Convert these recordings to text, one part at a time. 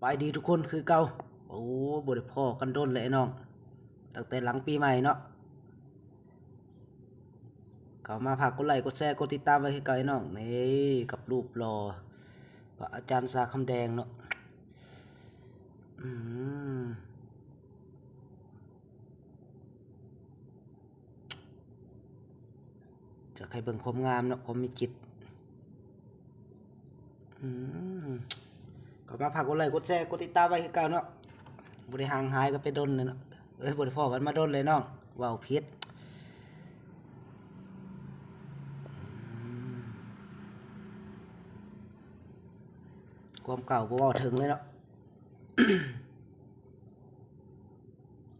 ບາຍດີທຸກຄົນຄືເກົ່າ. ໂອ້ ບໍ່ໄດ້ພໍ້ກັນດົນແລ້ວໄອ້ນ້ອງ, ຕັ້ງແຕ່ຫຼັງປີໃໝ່ເນາະ. ເຂົ້າມາຝາກກົດໄລ ກົດແຊ ກົດຕິດຕາມໄວ້ຄືເກົ່າໄອ້ນ້ອງ. ນີ້ ກັບຮູບຫຼໍ່ພະອາຈານສາຄຳແດງເນາະ. ອືມ ຈະໃຫ້ເບິ່ງຄວາມງາມເນາະ, ຄວາມມີຈິດ. ອືມ ເຂົ້າມາຝາກກົດໄລ ກົດແຊ ກົດຕິດຕາມໄວ້ຄືເກົ່າເນາະ. ບໍ່ໄດ້ຫ່າງຫາຍກັນໄປດົນເລີຍເນາະ. ເອີຍ ບໍ່ໄດ້ພໍ້ກັນມາດົນເລີຍນ້ອງ, ເວົ້າຜິດ. ອືມ ຄວາມເກົ່າບໍ່ເວົ້າເຖິງເລີຍເນາະ.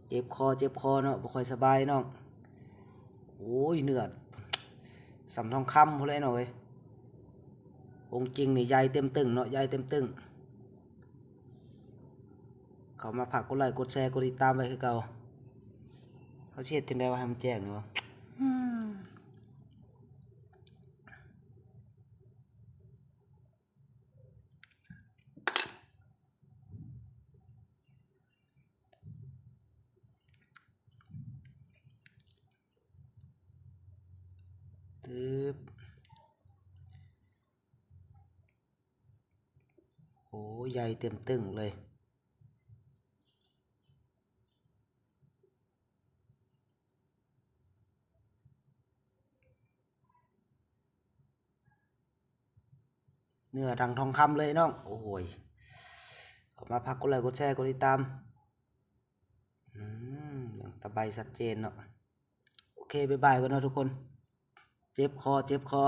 ເຈັບຄໍ ເຈັບຄໍເນາະ, ບໍ່ຄ່ອຍສະບາຍນ້ອງ. ໂອ້ຍ ເນື້ອສ່ຳທອງຄຳພຸ້ນແຫຼະນ້ອງເອີຍ. ອົງຈິງນີ້ໃຫຍ່ເຕັມຕຶ້ງເນາະ, ໃຫຍ່ເຕັມຕຶ້ງ. ເຂົ້າມາຝາກກົດໄລ ກົດແຊ ກົດຕິດຕາມໄວ້ຄືເກົ່າ. ເຮົາຊິເຮັດຈັ່ງໃດວະ ໃຫ້ມັນແຈ້ງນີ້ວະ? ອືມ ຕຶບ ໂອ້ ໃຫຍ່ເຕັມຕຶ້ງເລີຍ. ເນື້ອດັ່ງທອງຄຳເລີຍນ້ອງ. ໂອ້ຍ ເຂົ້າມາຝາກກົດໄລ ກົດແຊ ກົດຕິດຕາມ. ອືມ ເບິ່ງຕາໃບຊັດເຈນເນາະ. ໂອເຄ ບາຍບາຍກ່ອນເນາະທຸກຄົນ. ເຈັບຄໍ ເຈັບຄໍ.